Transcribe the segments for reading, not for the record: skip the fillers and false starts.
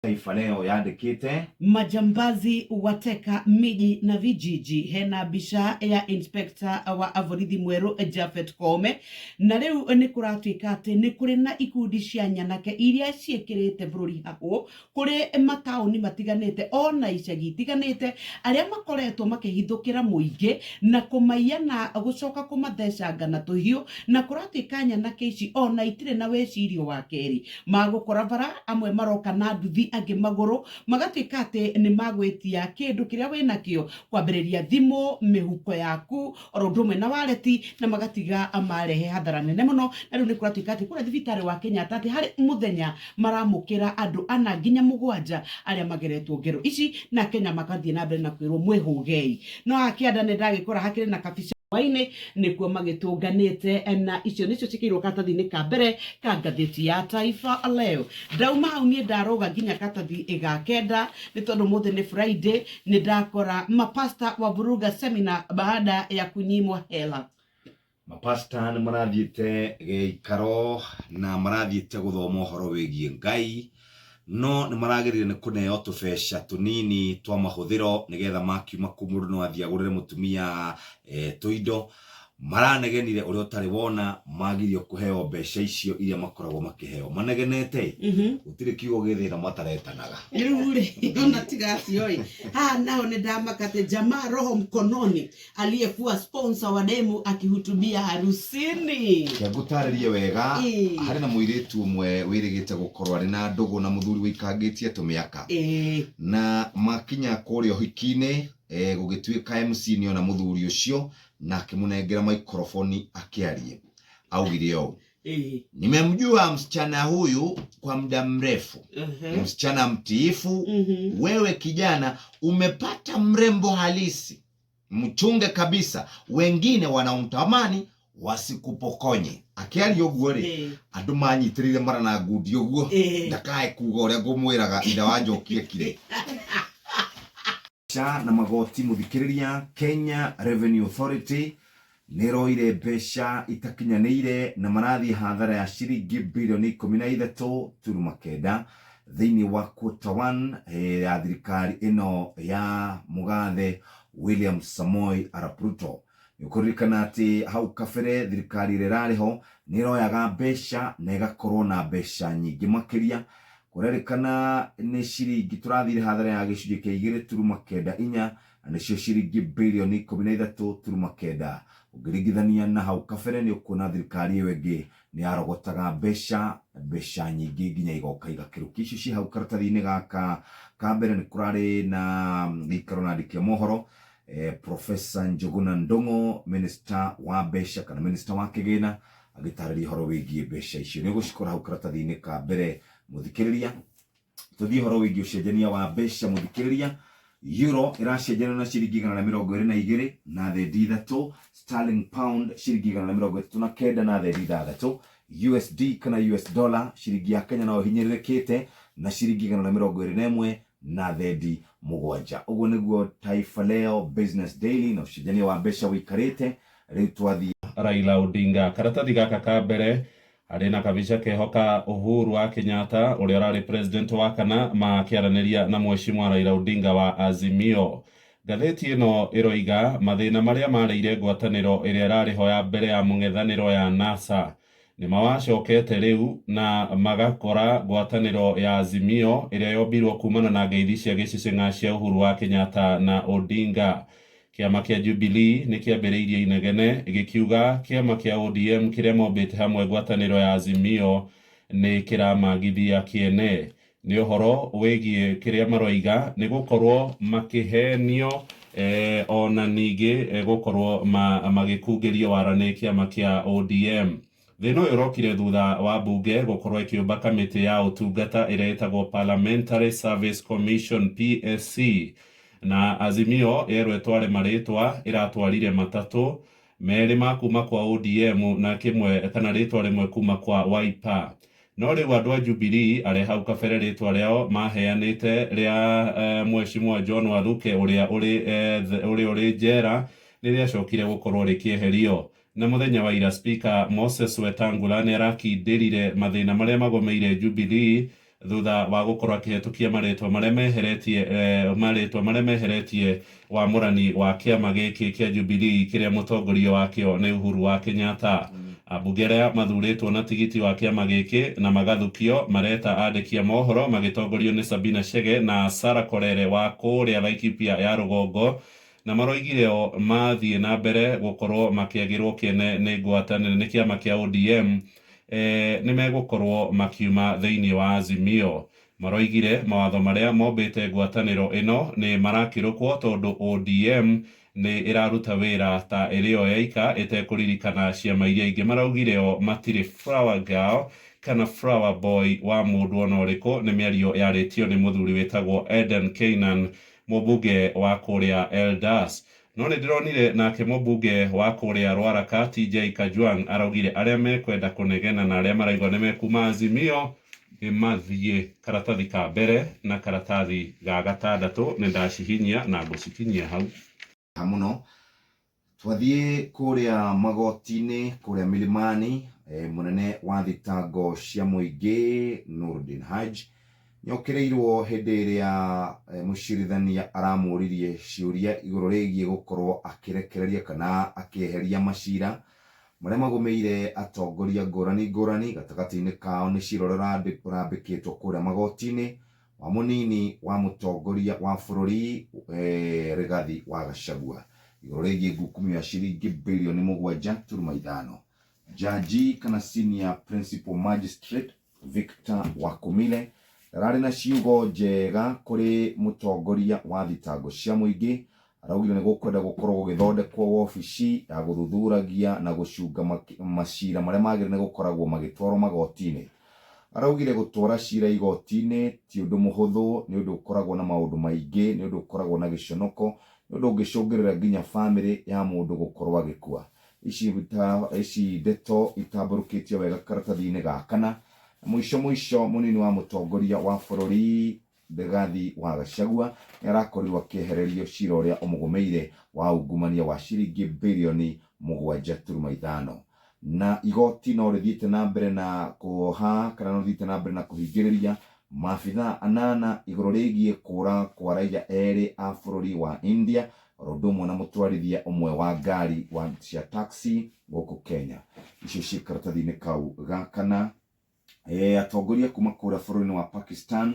Taifa Leo yandĩkĩte. Majambazi wateka miji na vijiji. Hena mbica ya inspector wa borithi mwerũ Japhet Koome, na rĩu nĩ kũratuĩka atĩ nĩ kũrĩ na ikundi cia nyanake iria ciĩkĩrĩte bũrũri hahũ kũrĩ mataũni matiganĩte ona icagi itiganĩte, arĩa makoretwo makĩhithũkĩra mũingĩ na kũmaiya na gũcoka kũmathecanga na tũhiũ, na kũratuĩka nyanake ici ona itirĩ na wĩcirio wa kerĩ. Magũkora bara, amwe maroka na nduthi, angĩ magũrũ, magatuĩka atĩ nĩ magwĩtia kĩndũ kĩrĩa wĩnakĩo, kwambĩrĩria thimũ, mĩhuko yaku, oro ũndũ ũmwe na wareti, na magatiga marehe hathara nene mũno. Na rĩu nĩ kũratuĩka atĩ kũrĩa thibitarĩ wa Kenyatta atĩ harĩ mũthenya maramũkĩra andũ ana nginya mũgwanja arĩa mageretwo ngero ici, na Kenya magathiĩ na mbere na kwĩrwo mwĩhũgei. No haha kĩanda nĩ ndagĩkora hakĩrĩ na kabica hwainĩ nĩkuo magĩtũnganĩte, na icio nĩcio ciĩkĩirwo karatathi-inĩ ka mbere ka ngathĩti ya Taifa Leo. Ndauma hau niĩ ndaroga nginya karatathi ga kenda, nĩ tondũ mũthĩ nĩ Friday, nĩ ndakora mapasta wavuruga seminar baada ya kunyimwa hela. Mapasta nĩ marathiĩte gĩikaro na marathiĩte gũthoma ũhoro wĩgiĩ Ngai, no nĩ maragĩrĩire nĩ kũneo tũbeca tũnini twa mahũthĩro nĩgetha makiuma kũu mũndũ no athiĩ agũrĩre mũtumia tũindo. Maranegenire ũrĩa ũtarĩ wona, magirio kũheo mbeca icio iria makoragwo makĩheo. Manegenete gũtirĩ kiugo gĩ thĩna mataretanaga. Rĩu rĩ, ona tiga acio ĩ, haha naho nĩ ndamaka atĩ jamaa roho mkononi aliyekuwa sponsor wa demu akihutubia harusini. Reke ngũtarĩrie wega. Harĩ na mũirĩtu ũmwe wĩrĩgĩte gũkorwo arĩ na ndũgũ na mũthuri wĩikangĩtie tũmĩaka. Na makinya kũrĩa ũhiki-inĩ, gũgĩtuĩka MC nĩona mũthuri ũcio na akĩmũnengera maikoroboni akĩarie. Augire ũũ, "Nimemjua msichana huyu kwa muda mrefu. Ni msichana mtiifu. Wewe kijana umepata mrembo halisi. Mchunge kabisa, wengine wanaomtamani wasikupokonye." Akĩaria ũguo rĩ, andũ manyitĩrĩire mara na ngundi ũguo, ndakae kuga ũrĩa ngũmwĩraga ithe wa Njoki ekire. Mbeca na magoti mũthikĩrĩria, Kenya Revenue Authority nĩ ĩroire mbeca itakinyanĩire na marathiĩ hathara ya ciringi birioni 13.9 thĩinĩ wa quarter one ya thirikari ĩno ya mũgathe William Samoei Arap Ruto. Nĩ ũkũririkana atĩ hau kabere thirikari ĩrĩa ĩrarĩ ho nĩ ĩroyaga mbeca na ĩgakorwo na mbeca nyingĩ makĩria. Kũrerĩkana nĩ ciringi tũrathire hathara ya gĩcunjĩ kĩa 2.94, na nĩcio ciringi birioni 13.9. Ũngĩringithania na hau kabere nĩ ũkuona thirikari ĩyo ĩngĩ nĩ yarogotaga mbeca, mbeca nyingĩ nginya igoka igakĩrũkia. Icio ciĩ hau karatathi-inĩ gaka ka mbere nĩ kũrarĩ na gĩikaro na andĩki a mohoro. Professor Njuguna Ndung'u, minister wa mbeca kana minister wa kĩgĩna, agĩtarĩria ũhoro wĩgiĩ mbeca icio. Nĩ ũgũcikora hau karatathi-inĩ ka mbere mũthikĩrĩria. Tũthiĩ ũhoro wĩgiĩ ũcenjania wa mbeca mũthikĩrĩria. Euro ĩracenjanio na ciringi 122.3, sterling pound ciringi 139.6, USD kana US dollar ciringi ya Kenya no ĩhinyĩrĩrĩkĩte na ciringi 121.7. Ũguo nĩguo Taifa Leo Business Daily na ũcenjania wa mbeca ũikarĩte. Rĩu twathiĩ. Raila Odinga. Karatathi gaka ka mbere harĩ na kabica keho ka Uhuru wa Kenyatta ũrĩa ũrarĩ president wa kana makĩaranĩria na mweshimwa Raila Odinga wa Azimio. Ngathĩti ĩno ĩroiga mathĩna marĩa marĩire ngwatanĩro ĩrĩa ĩrarĩ ho ya mbere ya mũng'ethanĩro ya NASA nĩmawacokete rĩu na magakora ngwatanĩro ya Azimio ĩrĩa yombirwo kumana na ngeithi cia gĩcĩcĩng'a cia Uhuru wa Kenyatta na Odinga. Kĩama kĩa Jubilee nĩ kĩambĩrĩirie inegene gĩkiuga kĩama kĩa ODM kĩrĩa mombĩte hamwe ngwatanĩro ya Azimio nĩ kĩramagithia kĩene. Nĩ ũhoro wĩgiĩ kĩrĩa maroiga nĩ gũkorwo makĩhenio ona ningĩ gũkorwo magĩkungĩrio wara nĩ kĩama kĩa ODM. Thĩna ũyũ ũrokire thutha wa mbunge gũkorwo ĩkĩũmba kamĩtĩ ya ũtungata ĩrĩa ĩtagwo Parliamentary Service Commission PSC, na Azimio yerwo ĩtware marĩtwa ĩratwarire matatũ, merĩ ma kuma kwa ODM na kĩmwe kana rĩtwa rĩmwe kuma kwa Wiper. No rĩu andũ a Jubilee arĩa hau kabere rĩtwa rĩao maheanĩte rĩa Mheshimiwa John Waluke ũrĩa ũrĩ ũrĩa ũrĩ njera nĩ rĩacokire gũkorwo rĩkĩeherio. Na mũthenya wa ira Speaker Moses Wetangula nĩ arakindĩrire mathĩna marĩa magomeire Jubilee. Thutha wa gũkorwo akĩhetũkia marĩtwa marĩa meheretie marĩtwa marĩa meheretie wamũrani wa kĩama gĩkĩ kĩa Jubilee kĩrĩa mũtongoria wakĩo nĩ Uhuru wa Kenyatta. Ambunge arĩa mathurĩtwo na tigiti wa kĩama gĩkĩ na magathukio mareta andĩki a mohoro magĩtongorio nĩ Sabina Chege na Sarah Korere wa kũrĩa Laikipia ya rũgongo, na maroigire o mathiĩ na mbere gũkorwo makĩagĩrwo kĩene nĩ ngwatanĩro nĩ kĩama kĩa ODM, nĩ megũkorwo makiuma thĩinĩ wa Azimio. Maroigire mawatho marĩa mombĩte ngwatanĩro ĩno nĩ marakĩrũkwo tondũ ODM nĩ ĩraruta wĩra ta ĩrĩ yo yaika ĩtekũririkana ciama iria ingĩ. Maraugire o matirĩ flower girl kana flower boy wa mũndũ ona ũrĩkũ. Nĩ mĩario yarĩtio nĩ mũthuri wĩtagwo Eden Keinan, mũmbunge wa kũrĩa Eldas. No nĩ ndĩronire nake mũmbunge wa kũrĩa Ruaraka TJ Kajwang araugire arĩa mekwenda kũnegena na arĩa maraigua nĩ mekuma Azimio nĩ mathiĩ. Karatathi ka mbere na karatathi ga gatandatũ nĩ ndacihinyia na ngũcikinyia hau. Muno twathiĩ kũrĩa magoti-inĩ kũrĩa Milimani, mũnene wa thitango cia mũingĩ Nurdin Haj nĩokĩrĩirwo hĩndĩ ĩrĩa mũcirithania aramũririe ciũria igũrũ rĩgiĩ gũkorwo akĩrekereria kana akĩeheria macira marĩa magũmĩire atongoria ngũrani ngũrani. Gatagatĩ-inĩ kao nĩ cira ũrĩa ũrambĩkĩtwo kũrĩa magoti-inĩ wa mũnini wa mũtongoria wa bũrũri, Rigathi wa Gachagua, igũrũ rĩgiĩ ngukumio ya ciringi birioni 7.5. Jaji kana senior principal magistrate Victor Wakumile ndararĩ na ciugo njega kũrĩ mũtongoria wa thitango cia mũingĩ. Araugire nĩ gũkwenda gũkorwo gũgĩthondekwo wobici ya gũthuthuragia na gũcunga macira marĩa magĩrĩire nĩ gũkoragwo magĩtwarwo magoti-inĩ. Araugire gũtwara cira igoti-inĩ ti ũndũ mũhũthũ, nĩ ũndũ ũkoragwo na maũndũ maingĩ, nĩ ũndũ ũkoragwo na gĩconoko, nĩ ũndũ ũngĩcũngĩrĩra nginya bamĩrĩ ya mũndũ gũkorwo agĩkua. Ici ndeto itambũrũkĩtio wega karatathi-inĩ ga kana. Na mũico mũico mũnini wa mũtongoria wa bũrũri Rigathi wa Gachagua nĩ arakorirwo akĩehererio cira ũrĩa ũmũgũmĩire wa ungumania wa ciringi birioni 7.5. Na igoti no rĩthiĩte na mbere na kuoha kana no rĩthiĩte na mbere na kũhingĩrĩria maabithaa anana igũrũ rĩgiĩ kũra kwa raiya erĩ a bũrũri wa India, oro ũndũ ũmwe na mũtwarithia ũmwe wa ngari wa cia taxi gũkũ Kenya. Icio ciĩ karatathi-inĩ kau ga kana. Atongoria kuma kũrĩa bũrũri-inĩ wa Pakistan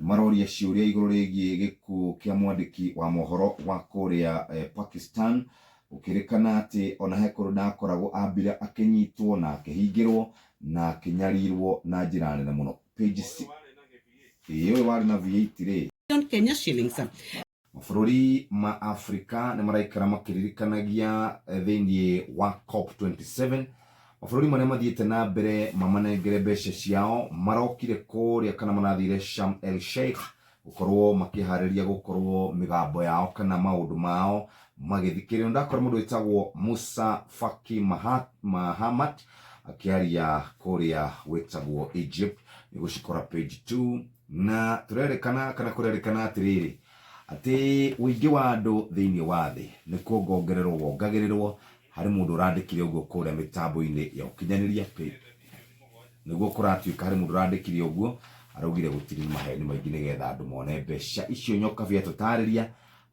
nĩ maroria ciũria igũrũ rĩgiĩ gĩkuũ kĩa mwandĩki wa mohoro wa kũrĩa Pakistan, gũkĩrĩkana atĩ ona he kũndũ ndakoragwo ambire akĩnyitwo na akĩhingĩrwo na akĩnyarirwo na njĩra nene mũno. Page ĩĩ, ũyũ warĩ na V8 rĩ. Kenya shillings. Mabũrũri ma Afrika nĩ maraikara makĩririkanagia thĩinĩ wa COP27 mabũrũri marĩa mathiĩte na mbere mamanengere mbeca ciao marokire kũrĩa kana marathire Sharm el Sheikh gũkorwo makĩharĩria gũkorwo mĩgambo yao kana maũndũ mao magĩthikĩrĩrio. Ndakora mũndũ wĩtagwo Musa Faki Mahamat akĩaria kũrĩa gwĩtagwo Egypt, nĩ gũcikora page 2. Na tũrerĩkana kana kũrerĩkana atĩrĩrĩ atĩ ũingĩ wa andũ thĩinĩ wa thĩ nĩ kuongongererwo wongagĩrĩrwo. Harĩ mũndũ ũrandĩkire ũguo kũrĩa mĩtambo-inĩ ya ũkinyanĩria, nĩguo kũratuĩka harĩ mũndũ ũrandĩkire ũguo, araugire gũtirĩ maheni maingĩ nĩgetha andũ mone mbeca icio. Nyokabi atũtarĩria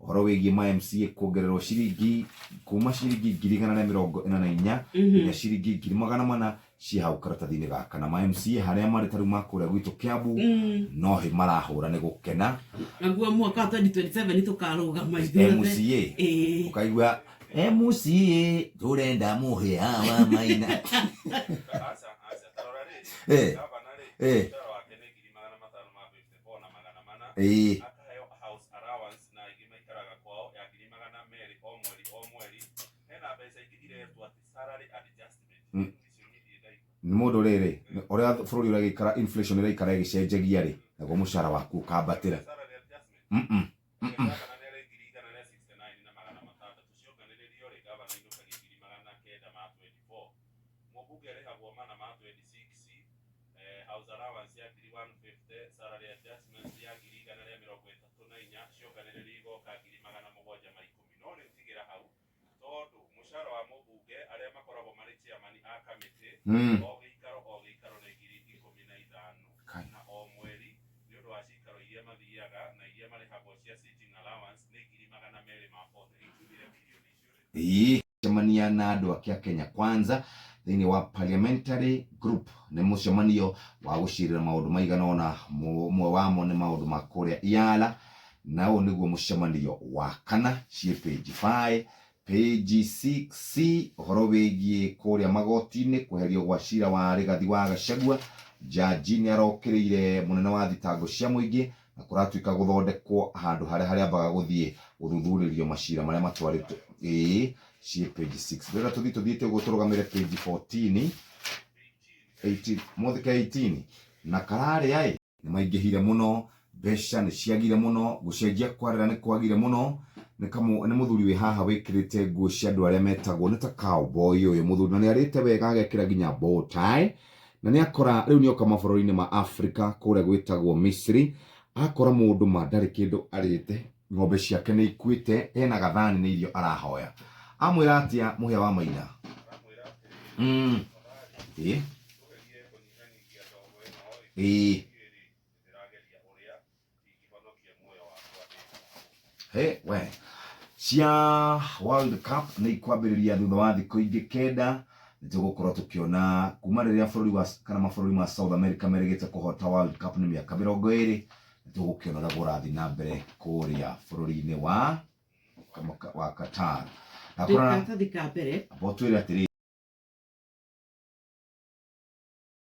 ũhoro wĩgiĩ ma MCA kuongererwo ciringi kuma ciringi 144,000 nginya ciringi 400,000 ciĩ hau karatathi-inĩ gaka. Na ma MCA harĩa marĩ tarĩu ma kũrĩa gwitũ Kiambu no hĩ marahũra nĩ gũkena. Naguo mwaka wa 2027 tũkarũgama ithuothe. MCA ũkaigua MCA tũrenda mũhĩa wa maina. Akaheo house allowance na ingĩ maikaraga kwao ya 200,000 o mweri o mweri. Hena mbeca ingĩ iretwo atĩ salary adjustment. Icio niĩ ndaigua. Nĩ mũndũ rĩrĩ ũrĩa bũrũri ũragĩikara, inflation ĩraikara ĩgĩcenjagia rĩ, naguo mũcara waku ũkambatĩra. Salary adjustment. Gavana nĩ arĩ 169,600, cionganĩrĩrio rĩ, gavana ainũkagia 924,000. Mũmbunge arĩhagwo 426, house allowance ya 150,000, salary adjustment ya 134,000, cionganĩrĩrio igoka 710,000. No rĩu tigĩra hau tondũ mũcara wa mũmbunge arĩa makoragwo marĩ chairman a kamĩtĩ o gĩikaro o gĩikaro nĩ 15,000 Kai. na o mweri. Ĩĩ, cemania na andũ ake a Kenya Kwanza thĩinĩ wa parliamentary group nĩ mũcemanio wa gũcirĩra maũndũ maigana ũna, ũmwe wamo nĩ maũndũ ma kũrĩa Yala, na ũyũ nĩguo mũcemanio wa kana, ciĩ page 5 page 6c ũhoro wĩgiĩ kũrĩa magoti-inĩ kweherio gwa cira wa Rigathi wa Gachagua, jaji nĩ arokĩrĩire mũnene wa thitango cia mũingĩ na kũratuĩka gũthondekwo handũ harĩa harĩambaga gũthiĩ gũthuthurĩrio macira marĩa matwarĩtwo. Ĩĩ, ciĩ page 6. Ndĩrenda tũthiĩ tũthiĩte ũguo tũrũgamĩre page 14 18 mũthike 18 na kararĩa ĩ nĩ maingĩhire mũno, mbeca nĩ ciagire mũno, gũcenjia kwa rĩera nĩ kwagire mũno. Nĩ kamũ nĩ mũthuri wĩ haha wĩkĩrĩte nguo cia andũ arĩa metagwo nĩ ta cowboy ũyũ mũthuri, na nĩ arĩte wega agekĩra nginya bow tie, na nĩ akora rĩu nĩ oka mabũrũri-inĩ ma Afrika kũrĩa gwĩtagwo Misri, akora mũndũ ma ndarĩ kĩndũ arĩte, ng'ombe ciake nĩ ikuĩte, ena gathani nĩ irio arahoya. Amwĩra atĩa mũhĩa wa maina? Ĩĩ. Ĩĩ. He, we. Cia World Cup nĩ ikwambĩrĩria thutha wa thikũ ingĩ kenda, nĩ tũgũkorwo tũkĩona kuma rĩrĩa bũrũri wa kana mabũrũri ma South America merĩgĩte kũhota World Cup nĩ mĩaka 20, nĩ tũgũkĩona ũrĩa kũrathiĩ na mbere kũrĩa bũrũri-inĩ wa Qatar. Ndakũrora Karatathi ka mbere. Amba ũtwĩre atĩrĩrĩ.